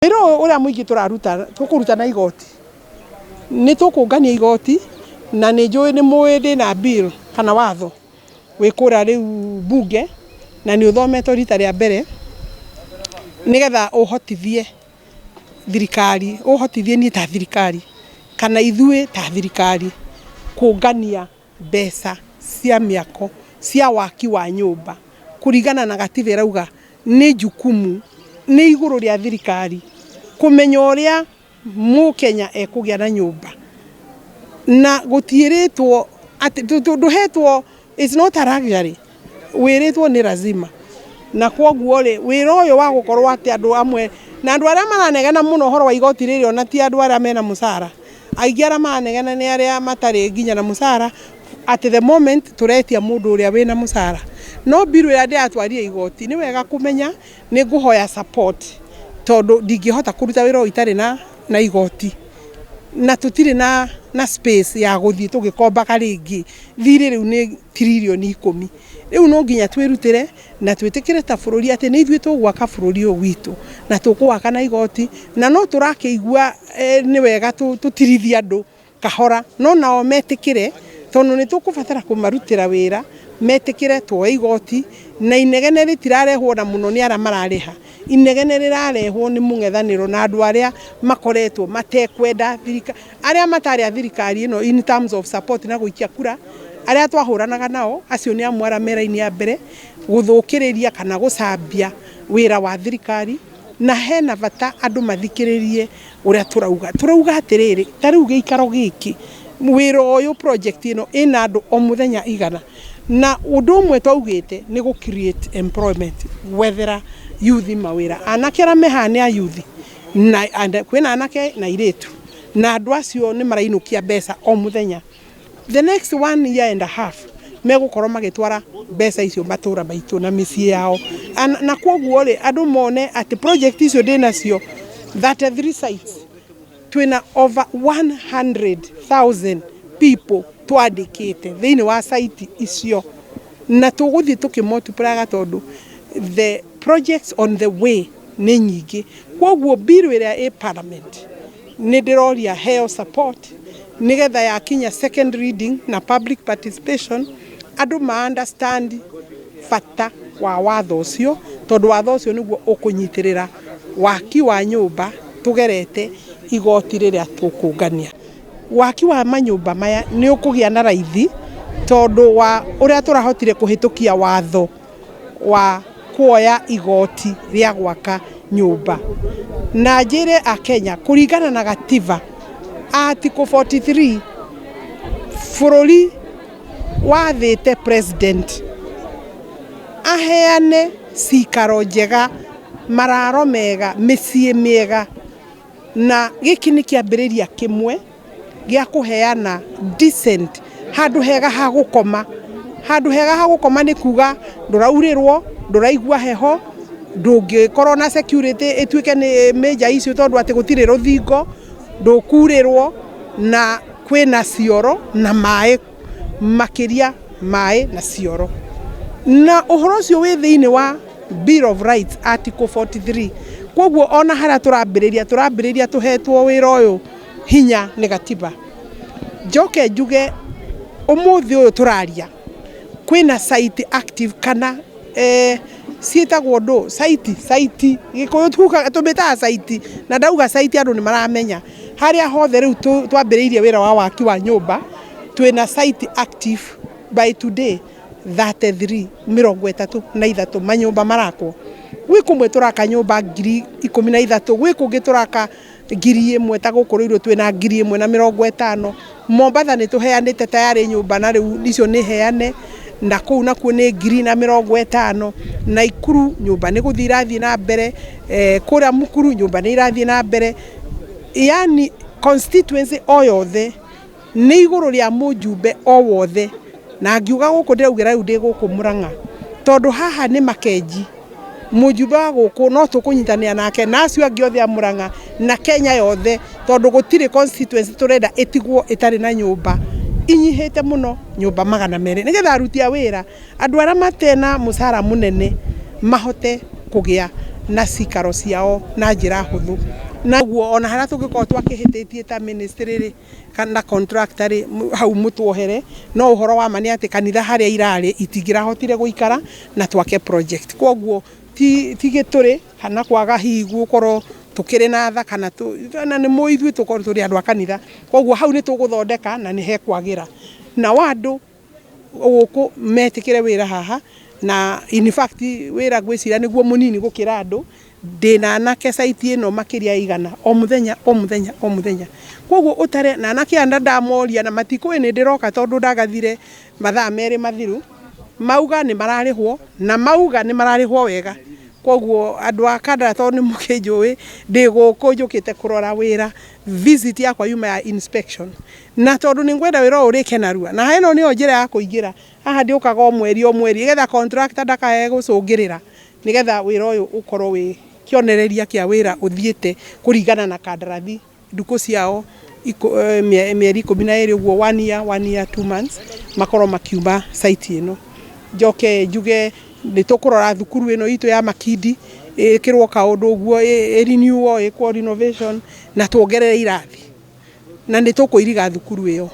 Wĩra ũyũ ũrĩa mũingĩ tũraruta tũkũruta na igoti, nĩ tũkũngania igoti na nĩ njũĩ nĩ mũĩ ndĩna bill kana watho wĩ kũrĩa rĩu bunge na nĩ ũthometwo rita rĩa mbere nĩgetha ũhotithie thirikari, ũhotithie niĩ ta thirikari kana ithuĩ ta thirikari kũngania mbeca cia mĩako cia waki wa nyũmba kũringana na gatiba ĩrauga nĩ jukumu nĩ igũrũ rĩa thirikari kũmenya ũrĩa mũkenya ekũgĩa na nyũmba na gũtiĩrĩtwo atĩ ndũhetwo, it's not a luxury, wĩrĩtwo nĩ lazima. Na kwoguo rĩ, wĩra ũyũ wa gũkorwo atĩ andũ amwe na andũ arĩa maranegena mũno ũhoro wa igoti rĩrĩ ona ti andũ arĩa mena mũcara, aingĩ arĩa maranegena nĩ arĩa matarĩ nginya na mũcara, at the moment tũretia mũndũ ũrĩa wĩna mũcara. No bill ĩrĩa ndĩratwarire igoti nĩ wega kũmenya nĩ ngũhoya support tondũ ndingĩhota kũruta wĩra ũyũ itarĩ na igoti na tũtirĩ na space ya gũthiĩ tũgĩkombaga rĩngĩ. Thirĩ rĩu nĩ tiririoni 10. Rĩu no nginya twĩrutĩre na twĩtĩkĩre ta bũrũri atĩ nĩ ithuĩ tũgwaka bũrũri ũyũ witũ na tũkũwaka na igoti, na no tũrakĩigua nĩ wega tũtirithie andũ kahora, no nao metĩkĩre tondũ nĩ tũkũbatara kũmarutĩra wĩra, metĩkĩre tuoe igoti na inegene rĩtirarehwo na mũno nĩ arĩa mararĩha. Inegene rĩrarehwo nĩ mũng'ethanĩro na andũ arĩa makoretwo matekwenda thirikari, arĩa matarĩ a thirikari ĩno in terms of support na gũikia kura, arĩa twahũranaga nao, acio nĩ amwe arĩa me raini ya mbere gũthũkĩrĩria kana gũcambia wĩra wa thirikari, na hena bata andũ mathikĩrĩrie ũrĩa tũrauga. Tũrauga atĩrĩrĩ, ta rĩu gĩikaro gĩkĩ, wĩra ũyũ, project ĩno ĩna andũ o mũthenya 100, na ũndũ ũmwe twaugĩte nĩ gũ create employment, gwethera youth mawĩra. Anake arĩa me haha nĩ a youth na kwĩna anake na airĩtu, na andũ acio nĩ marainũkia mbeca o mũthenya. The next one year and a half megũkorwo magĩtwara mbeca icio matũra maitũ na mĩciĩ yao. Na kwoguo rĩ, andũ mone atĩ project icio ndĩnacio 33 sites, twĩna over 100,000 people twandĩkĩte thĩinĩ wa site icio, na tũgũthiĩ tũkĩmultiply tondũ the projects on the way nĩ nyingĩ. Kwoguo bill ĩrĩa ĩ parliament nĩ ndĩroria heo support nĩgetha yakinya second reading na public participation andũ ma understand bata wa watho ũcio, tondũ watho ũcio nĩguo ũkũnyitĩrĩra waki wa nyũmba tũgerete igoti rĩrĩa tũkũngania. Waki wa manyũmba maya nĩ ũkũgĩa na raithi tondũ wa ũrĩa tũrahotire kũhĩtũkia watho wa kuoya igoti rĩa gwaka nyũmba. Na njĩre akenya kũringana na gatiba Article 43, bũrũri wathĩte president aheane cikaro njega, mararo mega, mĩciĩ mĩega, na gĩkĩ nĩ kĩambĩrĩria kĩmwe gĩa kũheana decent handũ hega ha gũkoma. Handũ hega ha gũkoma nĩ kuga ndũraurĩrwo, ndũraigua heho, ndũngĩkorwo na security ĩtuĩke nĩ major issue tondũ atĩ gũtirĩ rũthingo, ndũkurĩrwo, na kwĩna cioro na maĩ, makĩria maĩ na cioro. Na ũhoro ũcio wĩ thĩinĩ wa Bill of Rights Article 43. Kwoguo ona harĩa tũrambĩrĩria, tũrambĩrĩria tũhetwo wĩra ũyũ hinya nĩ gatiba. Njoke njuge ũmũthĩ ũyũ tũraria kwĩna site active kana ciĩtagwo ndũ site Gĩkũyũ tugaga tũmĩtaga site, na ndauga site andũ nĩ maramenya harĩa hothe rĩu twambĩrĩirie wĩra wa waki wa nyũmba, twĩna site active by today 33, 33 manyũmba marakwo. Gwĩ kũmwe tũraka nyũmba 13,000, gwĩ kũngĩ tũraka 1,000, ta gũkũ Ruiru twĩna 1,050. Mombatha nĩ tũheanĩte tayarĩ nyũmba na rĩu icio nĩ heane, na kũu nakuo nĩ 1,050. Naikuru nyũmba nĩ gũthiĩ irathiĩ na mbere, kũrĩa Mukuru nyũmba nĩ irathiĩ na mbere. Yani constituency o yothe nĩ igũrũ rĩa mũjumbe o wothe, na ngiuga gũkũ ndĩraugĩra rĩu ndĩ gũkũ Murang'a tondũ haha nĩ Makenji, mũjumbe wa gũkũ no tũkũnyitanĩra nake na acio angĩ othe a Murang'a na Kenya yothe, tondũ gũtirĩ constituency tũrenda ĩtigwo ĩtarĩ na nyũmba inyihĩte mũno nyũmba 200, nĩgetha aruti a wĩra, andũ arĩa matena mũcara mũnene, mahote kũgĩa Na cikaro ciao na njĩra hũthũ. Na ũguo ona harĩa tũngĩkorwo twakĩhĩtĩtie ta ministry rĩ, kana contractor rĩ, hau mũtuohere. No ũhoro wa ma nĩ atĩ kanitha harĩa irarĩ itingĩrahotire gũikara na twake project. Koguo ti gĩtũrĩ kana kwaga hihi gũkorwo tũkĩrĩ na tha kana na nĩ mũĩ ithuĩ tũkorwo tũrĩ andũ a kanitha. Koguo hau nĩ tũgũthondeka na nĩ hekwagĩra. Nao andũ gũkũ metĩkĩre wĩra haha, na in fact wĩra ngwĩciria nĩguo mũnini gũkĩra andũ. Ndĩna anake site ĩno makĩria ya 100 o mũthenya o mũthenya o mũthenya. Koguo ũtare na anake aya ndamoria na matikũĩ nĩ ndĩroka, tondũ ndagathire mathaa 2 mathiru, mauga nĩ mararĩhwo na mauga nĩ mararĩhwo wega. Koguo andũ a Kandara, tondũ nĩ mũkĩnjũĩ, ndĩ gũkũ njũkĩte kũrora wĩra. Visit yakwa yuma ya inspection, na tondũ nĩ ngwenda wĩra ũyũ ũrĩke narua, na ĩno nĩyo njĩra ya kũingĩra haha. Ndĩũkaga o mweri o mweri nĩgetha contractor ndakae gũcũngĩrĩra, nĩgetha wĩra ũyũ ũkorwo wĩ kĩonereria kĩa wĩra ũthiĩte kũringana na kandarathi, ndukũ ciao mĩeri 12 ũguo, one year, one year 2 months, makorwo makiuma site ĩno. Njoke njuge nĩ tũkũrora thukuru ĩno itũ ya Makindi ĩkĩrwo kaũndũ ũguo, ĩ renew, ĩkwo renovation na tuongerere irathi, na nĩ tũkũiriga thukuru ĩyo.